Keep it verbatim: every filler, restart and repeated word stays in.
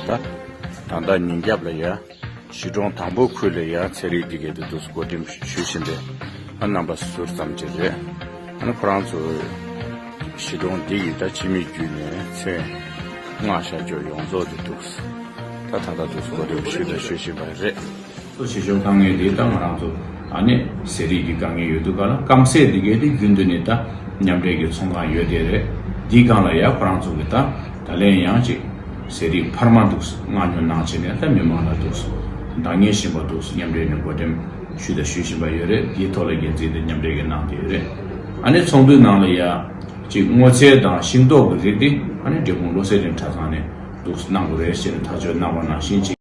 ད་ད་ལྟ་ཉིན་རྒྱབ་ལ་ཡ་གཞིས་གྲོང་དང་པོ་ཁུལ་ལ་ཡ་ཚན་རིག་འདི་གའི་དེ་འདུག་སེ་བགོ་འགྲེམས་ཞུ་བཞིན་པའི་ཨ་རྣམ་པ་ཟུར་ཙམ་ཅིག་རེད། ཨ་ནི་ཁོ་རང་ཚོ་གཞིས་གྲོང་འདི་ཡི་ད་ཕྱི་མིག་བརྒྱུད་ནས་ཚན་ལྔ་ཤར་ཕྱོགས་ཡོངས་རྫོགས་དེ་འདུག་སེ་ད་ད་ལྟ་འདུག་སེ་བགོ་འགྲེམས་ཞུས་དང་ཞུ་བཞིན་པ་རེད། གཙོ་ཆེ་ཤོས་དཀའ་ངལ་འདི་ད་ང་རང་ཚོ་ཨ་ནི་ཟས་རིགས་ཀྱི་དཀའ་ངལ་ཡོད་དུས་ག་ལ་སྐམ་ཟས་འདི་གའི་དེ་རྒྱུན་དུ་ནས་ད་མཉམ་འབྲེལ་གྱི་ཚོང་ཁང་ཡོད་དེ་རེད། འདིའི་སྒང་ལ་ཡ་ཁོ་རང་ཚོ་གི་ད་ད་ལན་ཡང་ཅིག་ཟས་རིགས་འཕར་མ་འདུག་སེ་མངགས་ཉོ་གནང་བྱས་ནས་ད་མི་མང་ལ་འདུག་སེ་འདང་ངེས་བཞིན་པ་འདུག་སེ་མཉམ་འབྲེལ་ནས་བགོ་འགྲེམས་ཞུས་དང་ཞུ་བཞིན་པ་ཡོད་རེད། འདིའི་ཐོག་ལ་འགན་འཛིན་དེ་མཉམ་འབྲེལ་གྱི་གནང་བསྡད་ཡོད་རེད། ཨ་ནི་ཚོགས་འདུའི་ནང་ལ་ཡ་ཅིག་སྔོ་ཚལ་དང་ཤིང་ཏོག་གི་རིགས་དེ་ཨ་ནི་འབྲས་སྤུངས་བློ་གསལ་གླིང་གྲྭ་ཚང་ནས་འདུག་སེ་གནང་དགོས་རེད་ཞེས་ནས་ཐག་གཅོད་གནང་བ་ནང་བཞིན་ཅིག